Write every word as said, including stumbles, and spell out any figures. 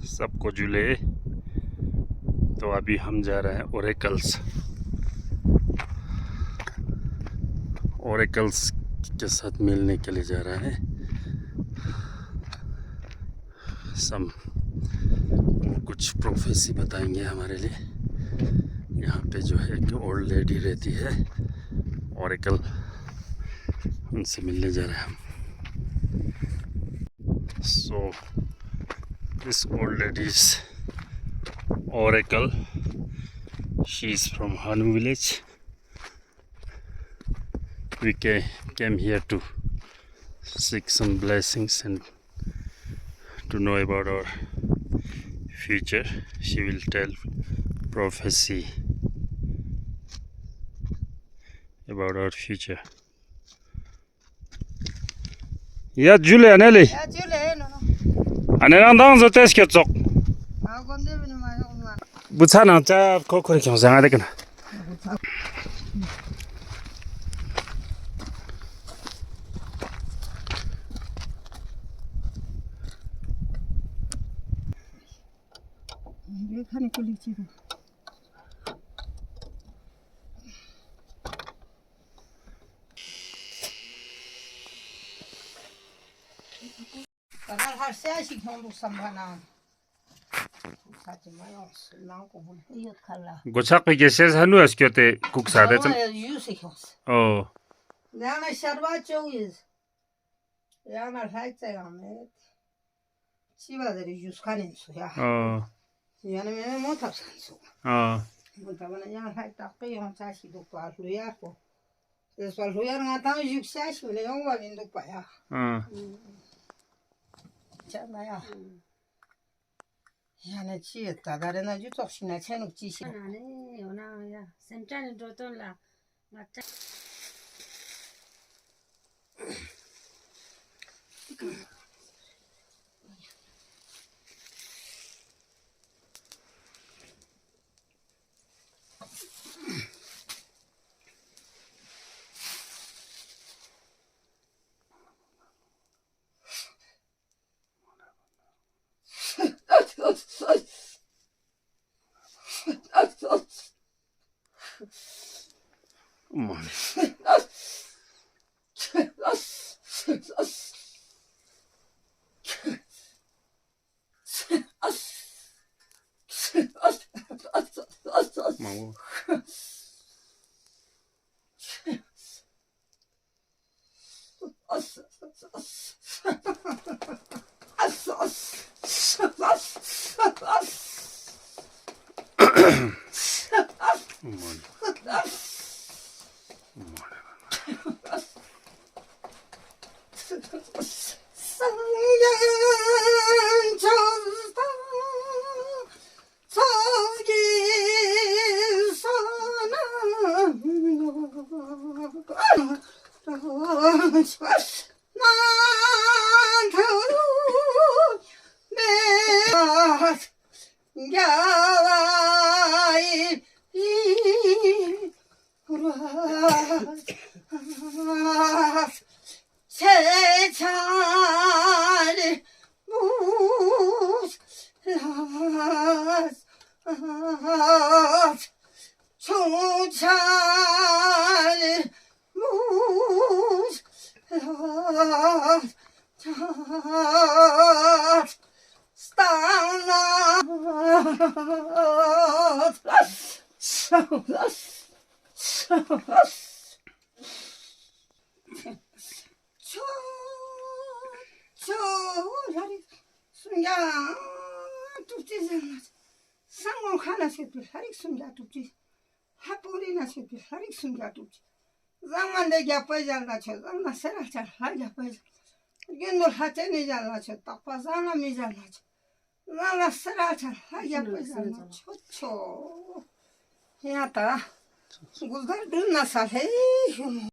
सबको जुले। तो अभी हम जा रहे हैं ओरेकल्स। ओरेकल्स के साथ मिलने के लिए जा रहे हैं। सम वो कुछ प्रोफेसी बताएंगे हमारे लिए। यहाँ पे जो है कि ओल्ड लेडी रहती है, ओरेकल, उनसे मिलने जा रहे हैं हम। So this old lady is Oracle. She is from Hanu village. We ca- came here to seek some blessings and to know about our future. She will tell prophecy about our future. Ya, Julia, neli? Ya, Julia, no, no. Ane nang dang zo tes ke tsok. Butsa nang cha ko kore kyong zanga de kana. Gochak pe geses hanu askiote kuksa de tsam. Oh. Yana sharwa chow is. Yana light sa yamet. Chiba dari yus kanin su ya. Oh. Yana me mo tap san su. Oh. Mo tap na yana light tak pe yon sa si duk pa lu ya ko. Sa lu ya nga tang yuk sa si le yon wa bin duk pa ya. Oh. Cha na ya. Yana chi ta dare na ju tok si na chen chi si. Ana ne ona ya. Semchan do ton la. Cho, cho, lari sumja tupchi zangna. Sango khana se tu lari sumja tupchi. Hapuri na se tu lari sumja tupchi. Zangman de gyapai jalna cho, zangna sera cha la gyapai jalna. Gendo hate ni jalna cho, takpa zangna mi jalna cho. Zangna sera cha la gyapai jalna cho cho. Ya ta. Guldar dun na sa he.